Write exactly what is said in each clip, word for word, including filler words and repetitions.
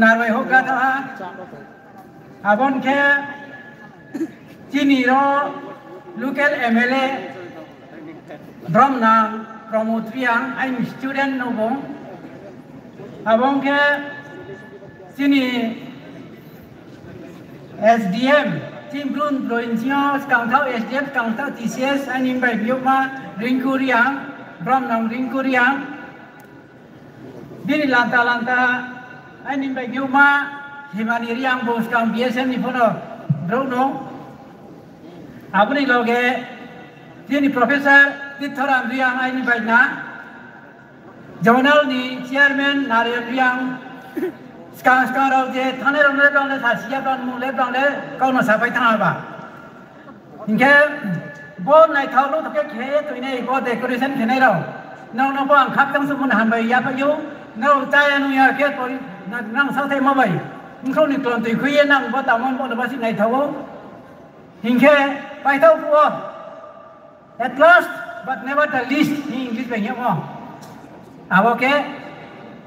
Narbai houhgra tha ha. Abo ni khe chini ro local M L A Bromnang Pramod Reang, aini student no bung. Abo ni khe chini S D M, chini Bru ni broi ni sing yo skangthao S D M, skangthao T C S, aini bai biouhma Rinku Reang, Bromnang Rinku Reang. Bini lanta lanta, aini bai biouhma Himani Reang, bung skang B S N ni pho no brouh no. Abo ni loge chini Professor Tirthoram Reang, aini bai na. Zonal ni chairman Narayan Reang, skang skang rao je thanngnai rao le brang le sasi ya, brang mung le brang le kau no sapai thanng ha ba. Hing khe bo naithao no tho khe khe ye toinai bo decoration khenai rao. Nrao no bo ang khakchang suhmo no hambai ya pai ou. Nrao chaya nung ya khe pori, na-, nang saohthaimo bai. Bkhrouh ni klon tui khui ye nang bo tangmo bo no ba si naithao ou. Hing khe paithao phuh wo. At last, but never the least, hing English bai hingmo. Abo khe,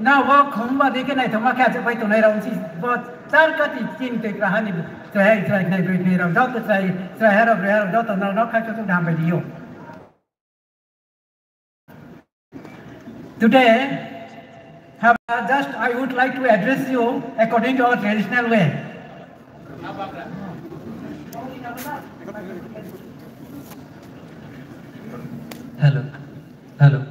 nrao bo khongba dei khe naithaoma khe achouhpai tongnai rao si, bo char kati chini toi kraha ni, chrai, chrai, nai broi, nai rao, joto chrai, chraiha rao, broi rao, joto nrao no khai khe hambai ri ou. Today, have, just I would like to address you according to our traditional way. Hello. Hello.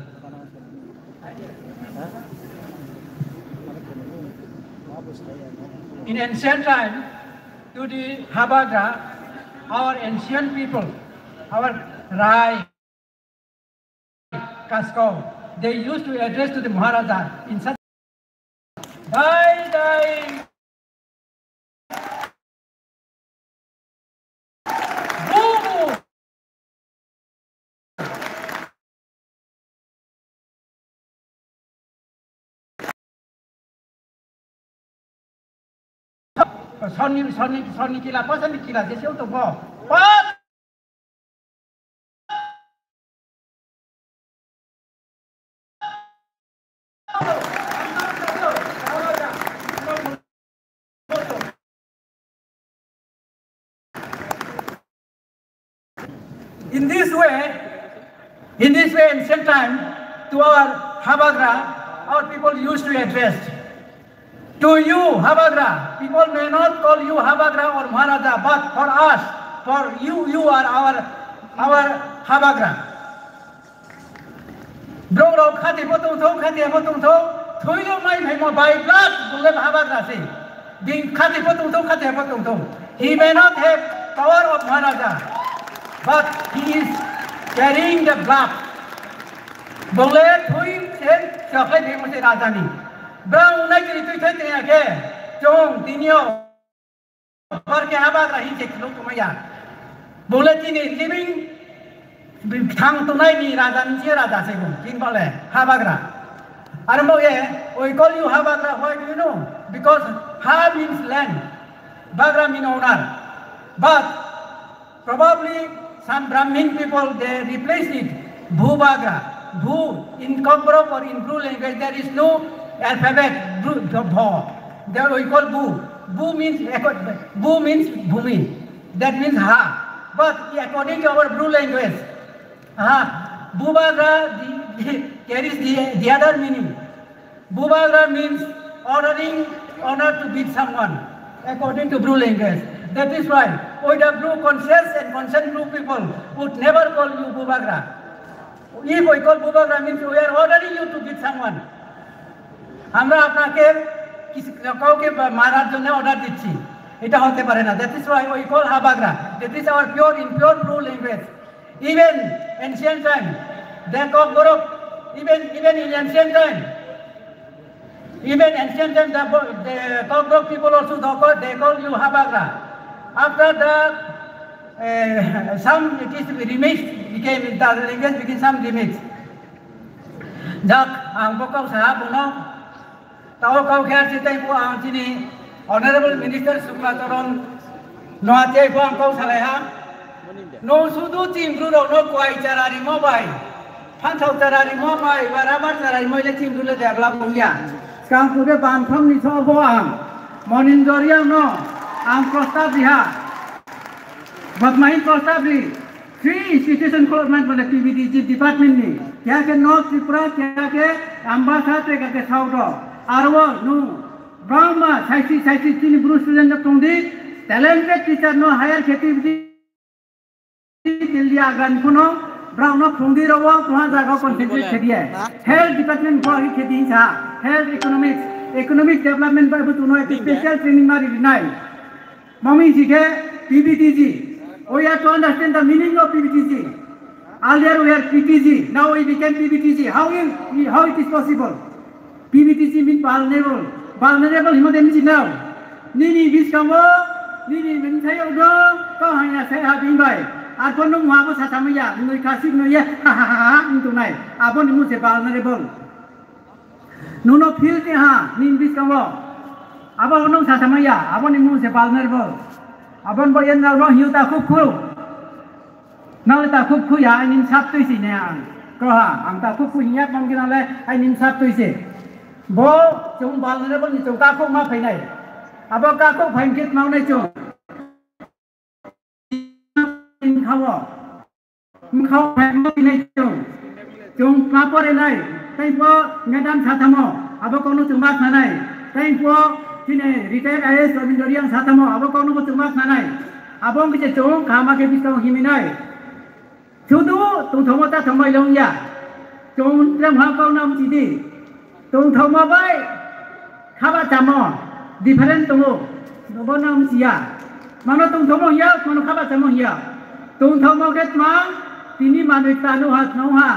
In ancient time, to the Habagra, our ancient people, our Rai, Kaskau, they used to address to the Maharaja in such, Dai dai. Bubu. Sonni, sonni, sonni kila, pa sonni kila, jese o tongmo. Pa In this way, in this way, ancient time, to our Habagra, our people used to address. To you, Habagra, people may not call you Habagra or Maharaja, but for us, for you, you are our, our Habagra. Brouh rao khathoi pho tongthou, khathoi pho tongthou, thoi yo mai phaimo by blood, bung le Habagra se. Bini khathoi pho tongthou, khathoi pho tongthou. He may not have power of Maharaja, but he is carrying the blood. Bung le thoi se chakhlai phaimo se raja ni. Brao nai kiri tui thai tong ya khe, chung tini yo Bar khe Habagra hing se khlung tongmai ya. Bung le chini living, thang tongnai ni raja ni se raja se bung, chini bo le Habagra. Aro bo ye, we call you Habagra, why do you know? Because Ha means land, Bagra mean owner. But probably some Brahmin people, they replace it. Bhubagra. Bhu, in Kokborok or in Bru language, there is no alphabet, Bru, the Bho. There we call Bu. Bu means, Bu means Bhumi. That means Ha. But according to our Bru language, Ha, Bubagra the, the, carries the, the other meaning. Bubagra means ordering honor to beat someone, according to Bru language. That is why we the Bru conscious and concerned Bru people would never call you Bubagra. If we call Bubagra means we are ordering you to beat someone. আমরা আপনাকে কিছু, কাউকে মারার জন্য অর্ডার দিচ্ছি, এটা হতে পারে না। That is why we call Habagra. That is our pure, in pure Bru language. Even ancient time, the Kokborok, even, even in ancient time, even ancient time, the, the Kokborok people also, they call, they call you Habagra. After the, uh, some it is remixed, became, the language became some remix. Jak, ang bo kau sa ha bung no. Tao kau khe se tei pho ang chini Honorable Minister Sukla Charan no a tei pho ang kau salai ha. No sudu chini Bru rao no kuai chara rimo bai, phanthao chara rimo bai, ba rabar chara rimo le chini Bru le develop ong ya. Kangpur khe bantham ni so bo ang Monindra Reang no ang prostab ri ha. Botmahin prostab ri. Three institution kholomai bole P V T G department ni. Keha khe North Tripura, keha khe Ambasa, tei keha khe South o. Aro nu bangma saisi saisi chini Bru student no tong di, talented teacher no hire khe P V T G Delhi, Agra ni pho no, brao no phrung di ro wo, kuha zaga concentrate khe di ye. Health department pho hi khe di sa, health economics, economic development bai bo chung no ekta special training ma ri ri nai. Mami si khe P V T G. We have to understand the meaning of P V T G. Earlier we were P T G, now we became P V T G. How in, how it is possible? P V T G mean vulnerable. Vulnerable himo de mchi nao. Nini biskang wo, nini mensai yo dong, kau hanya sai ha bini bai. Arphuh nung muha bo sasa maya, nui khasik nui ye, ha ha ha ha, nung tongnai. Abo ni mung se vulnerable. Nung no feel te ha, nini biskang wo. Abo nung sasa maya, abo ni mung se vulnerable. Abo ni bo yen rao no hiu ta khub khu. Nang le ta khub khu ya, aini bsa tui se ne ang. Kroha, ang ta khub khu hing ya, mang khe nang le aini bsa tui se. Bo, chung vulnerable ni chung kakhouh ma phai nai. Abo kakhouh phai khe tma nai chung. Bkha wo. Bkha wo phai ma nai chung. Chung ma pore nai. Tei pho madam sathamo. Abo kau no chung ma khna nai. Tei pho chini retired I A S Robindra Reang sathamo. Abo kau no bo chung ma khna nai. Abo ong khe se chung kaham khe buskang himi nai. Sudu tongthaomo ta tongmai long ya. Chung trem ha kau no mchi di. Tongthaomo bai khaba chamo different tong ou. Bo no mchi ya. Mano tongthaomo hing ya, mano khaba chamo hing ya. Tongthaomo khe tma, tini manoi ta nuh ha, tnang ha.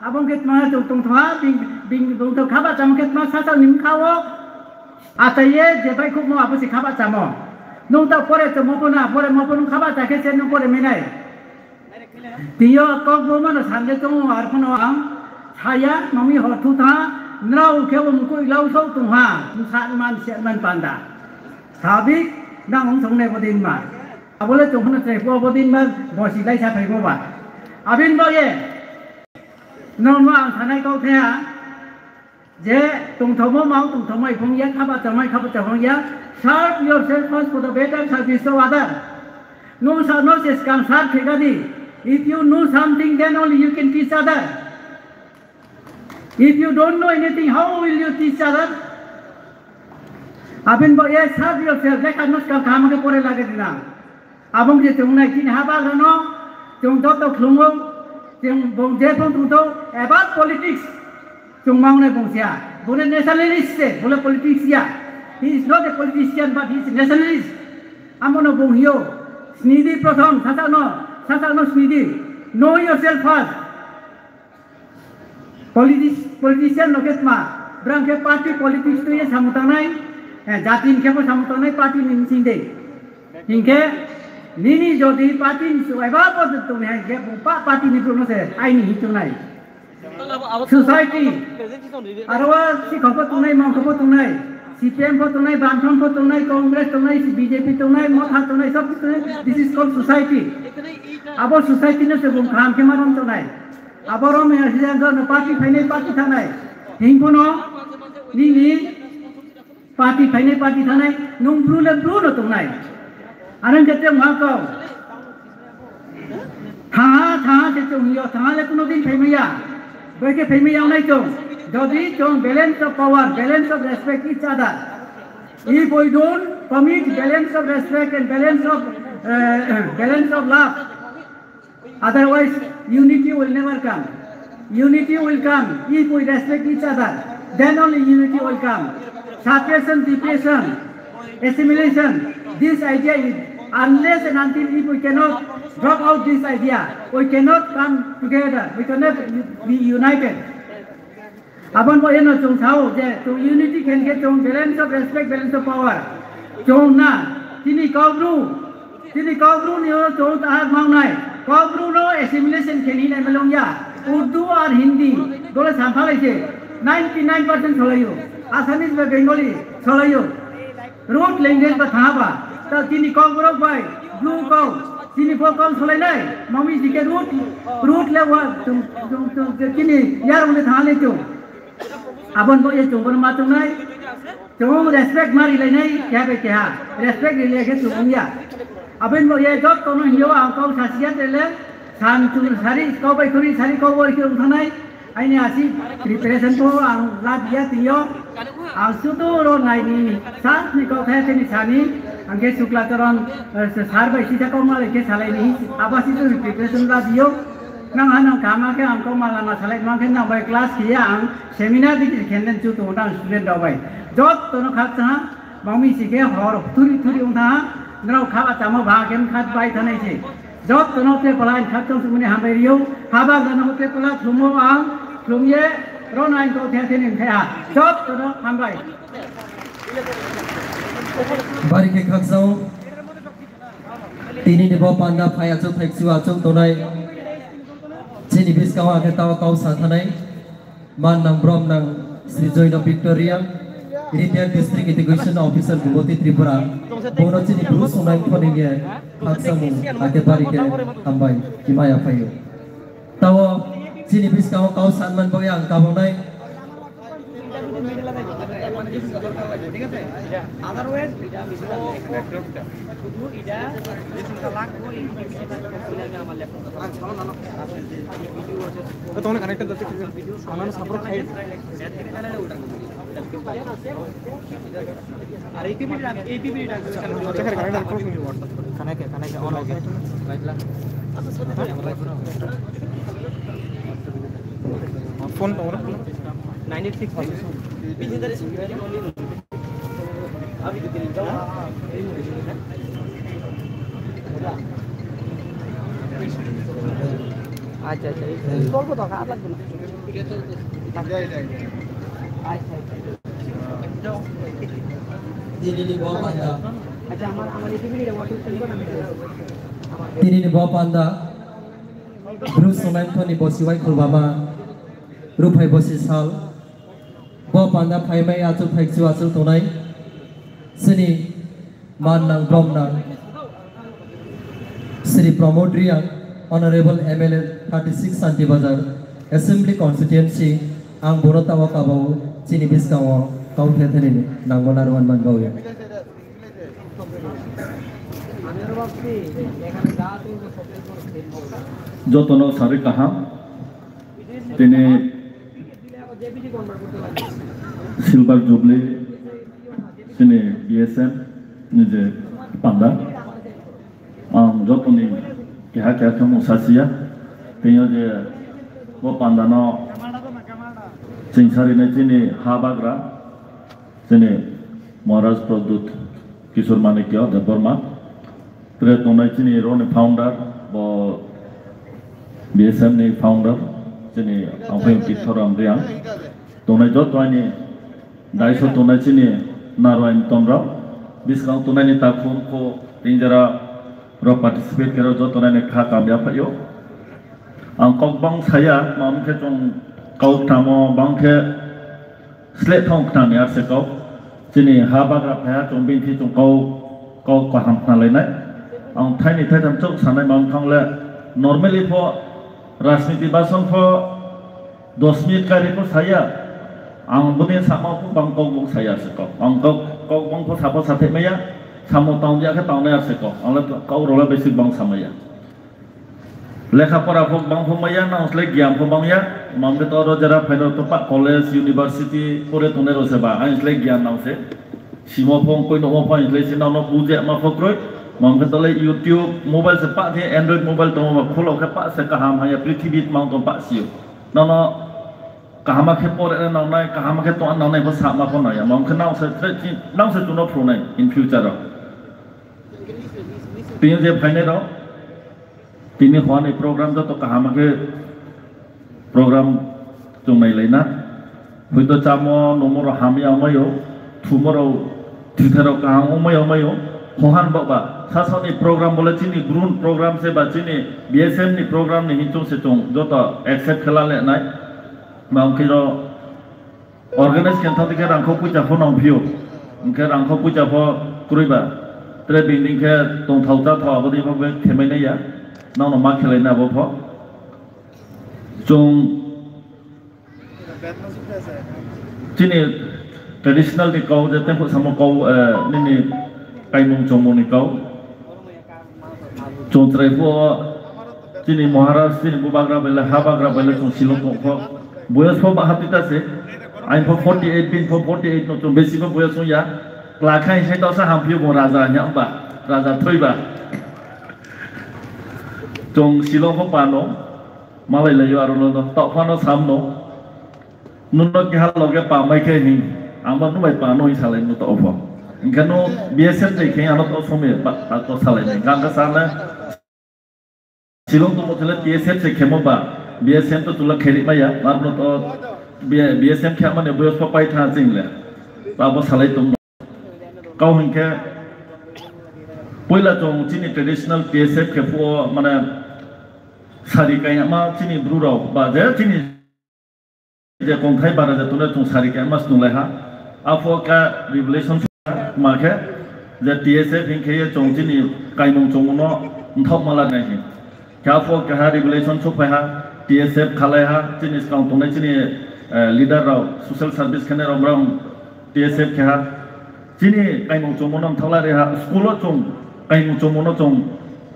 Abo khe tma chung tongthao ha, bing, bing, tongthao khaba chamo khe tma sasao ni bkha wo. Achai ye je baihkhouhmo abo se khaba chamo. Nung ta pore chamo pho na, pore mo pho nung khaba cha khe se nung pore mai nai. Tini yo kau bo mano sande tong ou, arphuh no ang saya, mami hor thu tha, nrao khe bo mkoih lau sao tong ha, bsa man, se man panda. Sabik, nang ong song nai bo din ma. Abo le chung pho no chrai phuh bo din ma, bosi lai sa phaimo ba. Abini bo ye, nrao no ang sanai kau the ha, je tongthaomo mang, tongthaomo iphung ya, khaba chamai, khaba chaphang ya, serve yourself first for the better service of other. Nung sa no se skang serve khe ga di. If you know something, then only you can teach other. If you don't know anything, how will you teach other? Abini bo ye serve yourself, lekha no skang kaham khe pore lage di na. Abo ong je chung nai chini ha bagra no, chung joto khlum ou, chung bung je phung tong thou, about politics, chung mang nai bung sia. Bung le nationalist se, bung le politics ya. He is not a politician, but he is a nationalist. Amo no bung hing ou, sni di prothom, sasak no, sasak no sni di. Know yourself first. Politics, politician no khe tma, brang khe party politics tui ye samung tangnai, eh, jati ni khe pho samung tangnai party ni bsing de. Hing khe, nini jodi party ni suh eba pho tong ni hai khe, bung pa party ni brouh no se aini hing tongnai. Society, aro wo sikhao pho tongnai, mangkho pho tongnai, C P M pho tongnai, Bamfront pho tongnai, Congress tongnai, B J P tongnai, Motha tongnai, sob tongnai, this is called society. Abo society no se bung kaham khe ma rom tongnai. Abo rom ya hing ya no party phainai, party thanngnai. Hing pho no, nini party phainai, party thanngnai, nung Bru le Bru no tongnai. Are ong khe te ma kau. Thanng ha, thanng ha se chung hing yo, thanng ha le kuno din phaimai ya. Bai khe phaimai ya nai chung. Jodi chung balance of power, balance of respect each other. If we don't commit balance of respect and balance of, uh, balance of love, otherwise unity will never come. Unity will come if we respect each other. Then only unity will come. Separation, depression, assimilation, this idea is, unless and until if we cannot drop out this idea, we cannot come together, we cannot be united. Abo ni bo ye no chung sao je chung unity khe khe chung balance of respect, balance of power. Chung na, chini Kaubru, chini Kaubru ni yo chung taha mang nai. Kaubru no assimilation khe ni nai malong ya. Urdu ar Hindi, dole samphalai se. Ninety nine percent solai ou. Assamese bai Bengali solai ou. Root language ba thanng ha ba. Ta chini Kokborok bai Bru kau, chini pho kau solai nai. Mami si khe root, root le wa, chung, chung, chung, chini yarong le thanng ha le chung. Abo ni baoh ye chung bo no ma choung nai, chung respect ma rilai nai, keha bai keha respect rilai khe chung ong ya. Abo ni baoh ye joto no hing yo ang kau sasi ya tre le, san chung sari, kau bai khuri sari kau bo ri khe ong thanng nai. Aini asi preparation pho ang labi ya tini yo. Ang sudu ro nai ni, sir ni kauthai khe ni sa ni, ang khe Sukla Charan, eh, sir bai sisa kau malai khe salai ni, abo si chung preparation labi yo. Nang ha nang kaham khe ang kau malama salai mang khe nang bai class khe ya ang seminar di khe den chu tong nang student rao bai. Joto no khakchang ha, mami si khe hor thuri thuri ong thanng ha, nrao kha achamo ba khe khat bai thanai se. Joto no te palai khakchang sumuni hambai ri ou. Haba gana te pala khlumo ang, khlum ye, ro nai kau the the ni thai ha. Joto no hambai. Bari khe khakchang ou. Tini ni bo panda phai achouh thai kchu achouh tongnai. Chini buskang wo khe tao kau sa thanai. Man nang brom nang Sri Joyno Victoria, Retired District Education Officer Gumoti Tripura, bung no chini Bru Songnai Phoning ye khakchangmung, akhe bari khe hambai, chimai ya phai ou. Tao chini buskang wo kau sanman bo ya ang kabang nai. Phone tong ro. Acha, acha. Tolbo to kha, atlak duna. Acha, acha. Tini ni bo panda. Acha, amar, amar itu bini da wakil tengko na. Tini ni bo panda. Bru Songnai Phoning ni bosi wai khulbama. Ruphai bosi sal. Bo panda phaimai achouh thai kchu achouh tongnai. Chini man nang brom nang Sri Pramod Reang, Honorable M L A thirty six Santi Bazar Assembly Constituency, ang boro taoh wo kabao chini buskang wo kau the the ni nangmo naro man bau ya. Joto no sari kaham. Tini Silver Jubilee chini B S M ni je panda, ang joto ni keha keha khe mung sasi ya. Tini yo je bo panda no ching sari nai chini ha bagra, chini Maharaj Pradyut Kishore Manikya Debbarma. Tre tongnai chini ro ni founder, bo B S M ni founder, chini Angphaiyong Tirthoram Reang. Tongnai joto aini daiso tongnai chini naro aini ton rao. Buskang tongnai ni takhum kho tinjera ro participate khe ro joto nai ni kha kam ya phai ou. Ang kau bang saya, ma ong khe chung kau tamo bang khe sleh thang khna ni ar se kau. Chini ha bagra phai ha, chung bini thi chung kau, kau kaham khnalai nai. Ang thai ni thai tham chouh sanai ma ong thang le, normally pho, rajniti bason pho, dos minute kari pho saya. Ang bini sama pho bang kau bang saya se kau. Ang kau, kau bang pho sa pho sa thai mai ya, samo tang ya khe tangnai ar se kau. Ang le kau rao le basic bang samai ya. Lekha pora pho bang pho mai ya, nang slái gyan pho bang ya. Mam khe to aro jera phai rao to pah college, university pore tongnai rao se ba, ang slái gyan nang se. Simo pho, koi nuhmo pho, ang slái se nang no bujema pho kroi. Mam khe to le YouTube, mobile se pah khe, Android mobile tongmo ba, khulo khe pah se kaham haya, prithibi tmang tong pah si ou. Nang no kaham khe pore nang nai, kaham khe tong nang nai pho sama pho nang ya. Mam khe nang se tre chi, nang se chung no phrung nai in future rao. Tini je phainai rao, tini hor ni program joto kaham khe program chung nailai na. Hoito chámo nungmo rao hamya ongmai ou, thumo rao, thithai rao kaham ongmai ongmai ou. Hohan baoh ba, sasao ni program bo le chini Bru ni program se ba chini B S M ni program ni hing chung se chung joto accept khe la le nai. Ma ong khe ro organize khe thanng di khe rangkhou poicha pho nang phi ou. Ong khe rangkhou poicha pho kroi ba. Tre bini khe tongthao cháthao abo dei pho be khemai nai ya. Nang no ma khelai na abo pho. Chung, Chini traditional ni kau, je tengkhu samo kau, nini kaimung chongmung ni kau. Chung chrai phuh wo chini Maharaj, chini bubagra bai le, habagra bai le chung Shillong tong pho. Boyos pho ba hapita se. Aini pho forty eight, bini pho forty eight no chung besi pho boyos ong ya. Kla khe sai taoh sa hamphi yo bung raja hing ba, raja thoi ba. Chung Shillong pho pa no, malai lai yo aro no, taoh pha no sam no. Nung no keha loge pa mai khe hing, ang ba nung bai pa no hing salai no taoh pho. Hing khe nung B S F de khe ano taoh somoi ba, taoh salai nai. Hing khe ang khe sa le, Shillong tongmo chule T S F se khemo ba, B S M to chula kheri mai ya, aro no to B-, B S M khe mani boyos pho pai tha ching le. Abo salai tong no. Kau hing khe, poila chung chini traditional T S F khe phuh wo, mane, sari kaiyama chini Bru rao, ba je chini je kongthai bara je tongnai chung sari kaiyama snunglai ha. Aphuh wo khe revelation ma khe, je T S F hing khe ye chung chini kaimung chongmung no mthaohma la nai hing. Khe aphuh wo keha revelation souhphai ha, T S F khalai ha, chini skang tongnai chini, eh, leader rao, social service khenai rao, brao T S F khe ha. Chini kaimung chongmung no mthaoh la ri ha, school wo chung kaimung chongmung no chung,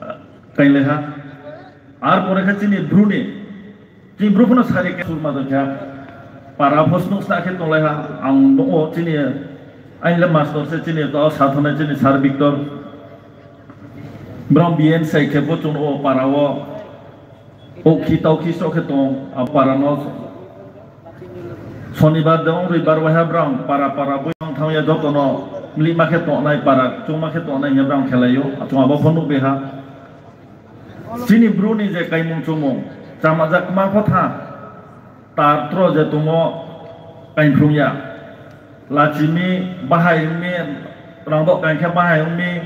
eh, kailai ha. Ar pore khe chini Bru ni, chini Bru pho no sari khe surma do khe ha. Para pho snung sna khe tonglai ha, ang nuh wo chini, aini le master se chini, to sa thongnai chini Sir Victor. Brao B N sai khe pho chung nuh wo para wo, okhi taokhi sroh khe tong, a para no Sonibar de ong Roibar waiha brao para para boi thanng ye joto no mlihma khe tongnai, para chungma khe tongnai hing ye brao khelai ou, chung abo pho nuhbi ha. Chini Bru ni je kaimung chongmung, chamajakma pho tha, tar tro je tongmo kaingphrung ya. Lachi mi, bahai ong mi, rangdok kaing khe bahai ong mi,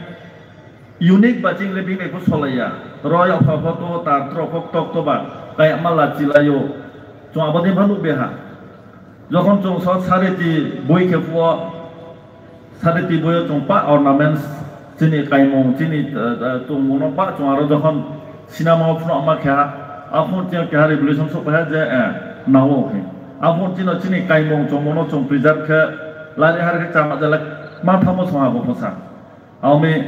unique ba ching le bini pho solai ya. Ro yapha pho to, tar tro pho ktok to ba, kaiyama lachi lai ou. Chung abo dei pho nuhbi ha. Jokhon chung so sareti boi khe phuh wo, sareti boi yo chung pah ornaments, chini kaimung, chini, eh, eh, tongmung no pah chung aro jokhon cinema wo phnuhma khe ha, aphuh chini keha revelation souhphai ha je, eh, nang ou hing. Aphuh chini, chini kaimung chongmung no chung preserve khe, lari har khe chama jala ma thamo song ha bo pho sa. Abo mi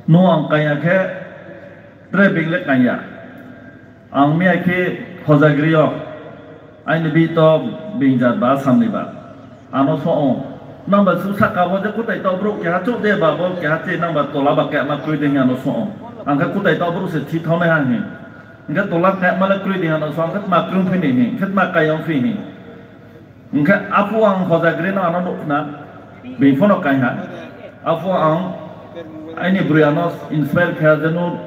nung ang kaiya khe, tre being le kaiya. Ang mi akhe Hojagri yo, aini bihih to being jat ba Assam ni ba. Ano song ong. Nang ba su sahka wo je kutai taoh brouh keha chouh de ba bo keha che nang ba tola ba kema kroi de hing ano song ong. Ang khe kutai taoh brouh se thi thanng nai ha hing. Hing khe tola kema le kroi de hing ano song, ang khe tma kroi phi ni hing, khe tma kaiyong phi hing. Hing khe aphuh ang Hojagri no ano nuh khna, being pho no kai ha. Aphuh ang aini broi ano inspire khe ha je no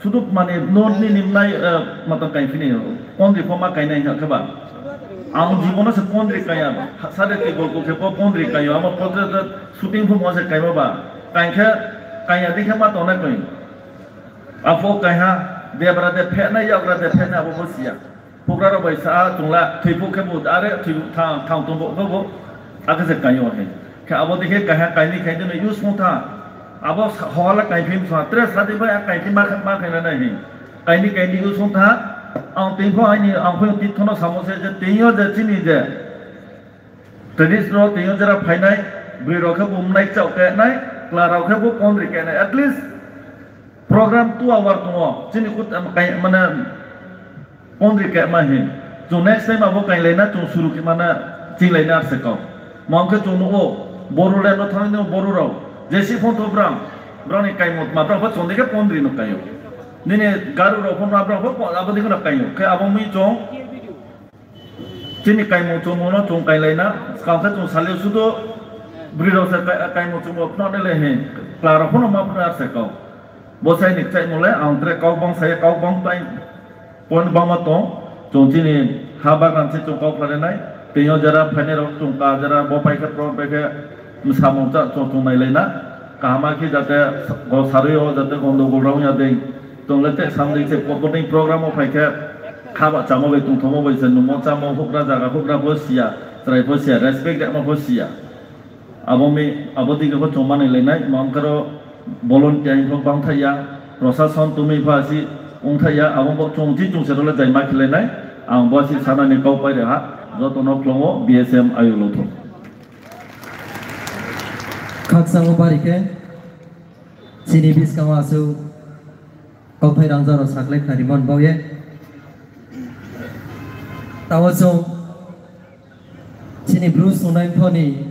sudu mani no nini mnai, eh, matang kai phi ni, pondri pho ma kai nai hing khe ba. Ang jibon no se pondri kai ya, sade table ko khe pho pondri kai yo, amo portrait shooting pho mo se kaimo ba. Kai khe, kai ya di khe ma tongnai kroi. Aphuh kai ha, debra de phehnai, yakgra de phehnai, abo pho si ya. Houhgra rao bai sa, chung le thoi phuh khe bo, are thoi thanng, thanng tong bo khe bo, akhe se kai yo hing. Khe abo dei khe kaiha kaini khai di no use ong tha. Abo sa-, hoha le kaiphi msa, tre sa di bai a kaiphi ma khe, ma khe nai hing. Kaini kaini use ong tha. Ang tei pho aini, ang pho titho no samo se je tei yo je chini je tradition rao tei yo jera phainai, broi rao khe bo mnai kchaoh khe nai, kla rao khe bo pondri khe nai, at least program two hour tong ou, chini kut, em, kai, mane, pondri kema hing. Chung next time abo kailai na, chung suru khe mane, chinglai na ar se kau. Mang khe chung nuh ou, Boru le no thanng ni Boru rao. Jesi phone to brang, brang ni kaimung tma, brang pho chung dei khe pondri no kai ou. Nini Garo rao phone ma brang pho, abo dei khe no kai ou. Khe abo mi chung, chini kaimung chungmung no chung kailai na, skang khe chung sali sudu, broi rao se kai-, kaimung chungmung phnuh nai le hing, kla rao pho no ma phnuh ar se kau. Bo sai ni kchaihmung le, ang tre kau bang sai kau bang tai, point bangma tong, chung chini ha bagan se chung kau khlai nai, tei yo jera phainai rao chung ka jera bo pai khe pro pai khe, msamung cha chung chung nailai na, kaham khe jate go sarui yo jate gondogol rao ya dei, chung le te sam dei se ko-, boarding program wo phai khe, khaba chamo bai tongthomo bai se nungmo chamo houhgra zaga houhgra pho si ya, chrai pho si ya, respect rema pho si ya. Abo mi, abo dei khe pho chung manai lai nai, mang khe ro volunteer pho bang thai ya, prosason tumi pho asi ong thai ya, abo bo chung chi chung se ro le jaima khe lai nai, ang bo asi sana ni kau pai ri ha. Joto no khlum o B S M ayulo tho. Khakchang wo bari khe chini buskang wo asuh kauthai rangzag rao sakhlai khnarimo ni baoh ye. Taoh wo chung chini Bru Snungnai Mthoh ni